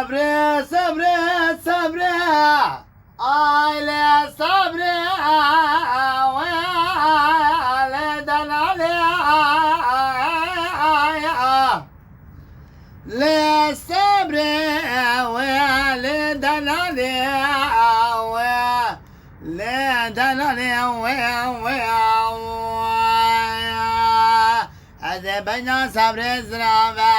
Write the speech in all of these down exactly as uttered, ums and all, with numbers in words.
Sebre, sebre, sebre. Ay lê sebre, we lê delalê, lê sebre, we lê delalê, we lê delalê, we, we, we. Ez ê beyna sebrê zirave,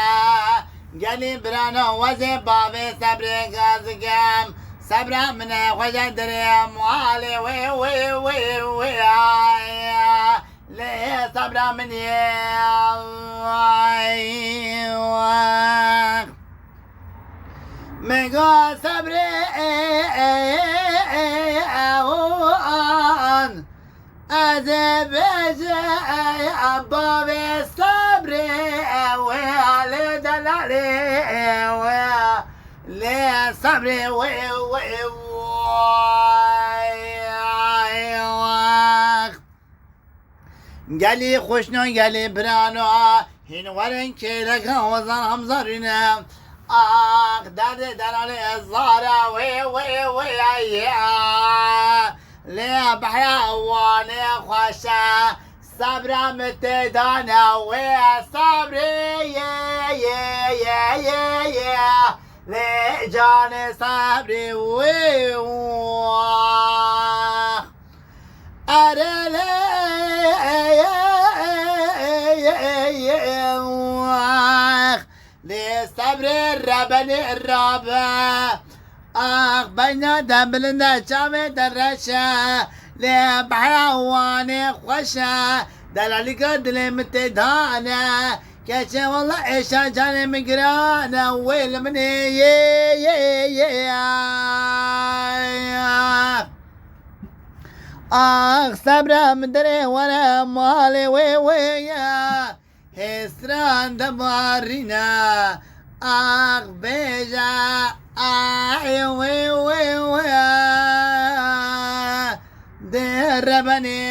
gelî birano wezê bavê sebrê gazikem. Sebra min e xweca dirê malê wê, wê, wê, wê, ay. Lê sebra min ye, ay, wah. Min got sebrê, e, e, e, e, an. Ez ê bêje, e, bavê sebrê, e, we lê delalê, e, we lê sebrê, we, we, we, ay, ay, wah. Gelî xweşno, gelî birano, hîn werin kêleka hozan hemzarîne. Ax, derdê delalê zara wê, wê, wê, ay, ya. Lê behra Wanê xweş e, sebra min tê dane wê, sebrê, ye, ye, ye, ye, ye. Lê canê sebrê wê, wah. Erê lê, wah. Lê sebrê rebenê rabe. Ax, beyna de bilind e, çavê de reş e. Lê behra Wanê xweş e. Delalîka dilê min tê dane. Keçê wela êşa canê min giran e. Wê li min ê, yê, yê, yê, ay, ax. Ax, sebra min derê were malê wê, wê, ya. Hêsran de barîne, ax bêje, ay wê, wê, wê, dê rebenê,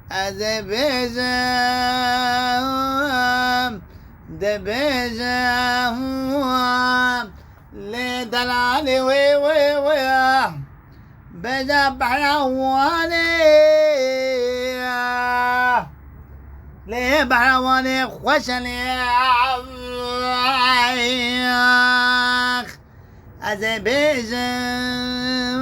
ez ê bêjim, dibêjim, lê delalê wê, wê, wê. Bêje behra Wanê, lê behra Wanê xweş e lê. Ez ê bêjim.